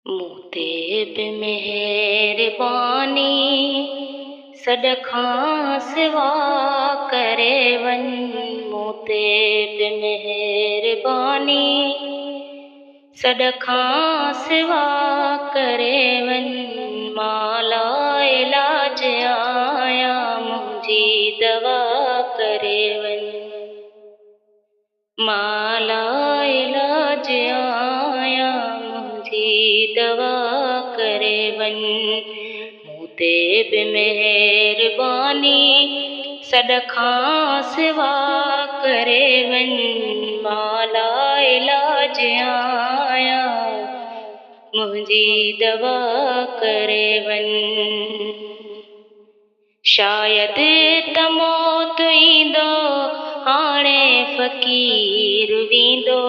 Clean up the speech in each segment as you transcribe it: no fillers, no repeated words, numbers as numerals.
مون تي به مهرباني سڏ کان سوا ڪري وڃ. مون تي به مهرباني سڏ کان سوا ڪري وڃ. مان لاعلاج آهيان، منهنجي دوا ڪري وڃ. مان لاعلاج آهيان، منهنجي دوا ڪري وڃ. مون تي به مهرباني سڏ کان سوا ڪري وڃ. مان لاعلاج آهيان، منهنجي دوا ڪري وڃ. شايد ته موت ايندو، هاڻي فقير ويندو.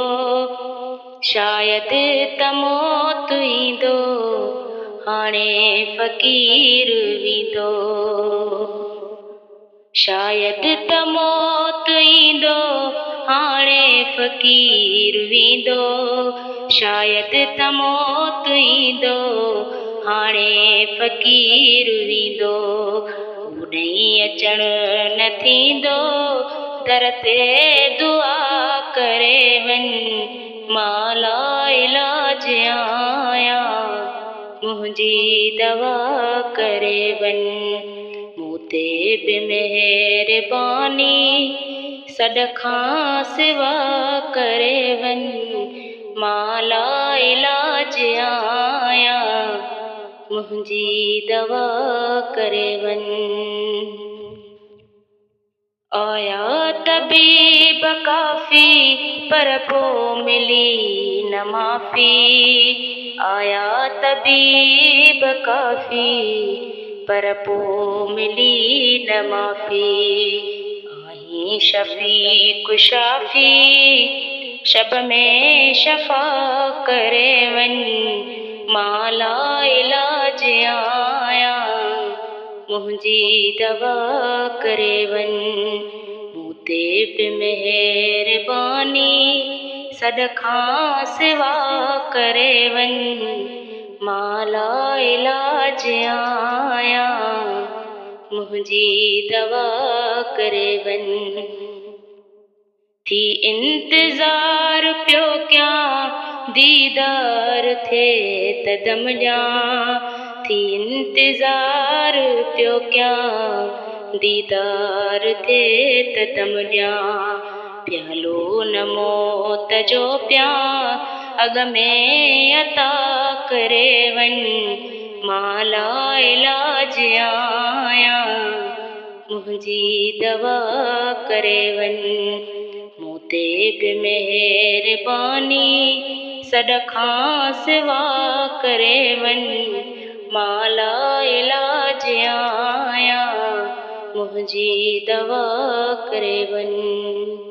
شايد ته موت ايندو، هاڻي فقير ويندو. شايد ته موت ايندو، هاڻي فقير ويندو. شايد ته موت ايندو، هاڻي فقير ويندو. اوڏهين اچڻ نه ٿيندو، در تي دعا ڪري وڃ. مان لاعلاج آهيان، منهنجي دوا ڪري وڃ. مون تي به مهرباني سڏ کان سوا ڪري وڃ. مان لاعلاج آهيان، منهنجي دوا ڪري وڃ. آيا طبيب ڪافي، پر پو ملي نه معافي. آيا طبيب ڪافي، پر پو ملي نه معافي. آهين شفيق شافي، شب ۾ شفا ڪري وڃ. مان لاعلاج آهيان، منهنجي دوا ڪري وڃ. مون تي به مهرباني سڏ کان سوا ڪري وڃ. مان لاعلاج آهيان، منهنجي دوا ڪري وڃ. ٿي انتظار پيو ڪيان، ديدار ٿئي ته دم ڏيان. ٿي انتظار پيو ڪيان، ديدار ٿئي ته دم ڏيان. پيالو نه موت جو پيان، اڳ ۾ عطا ڪري وڃ. مان لاعلاج آهيان، منهنجي دوا ڪري وڃ. مون تي به مهرباني سڏ کان سوا ڪري وڃ. مان لاعلاج آهيان، منهنجي دوا ڪري وڃ.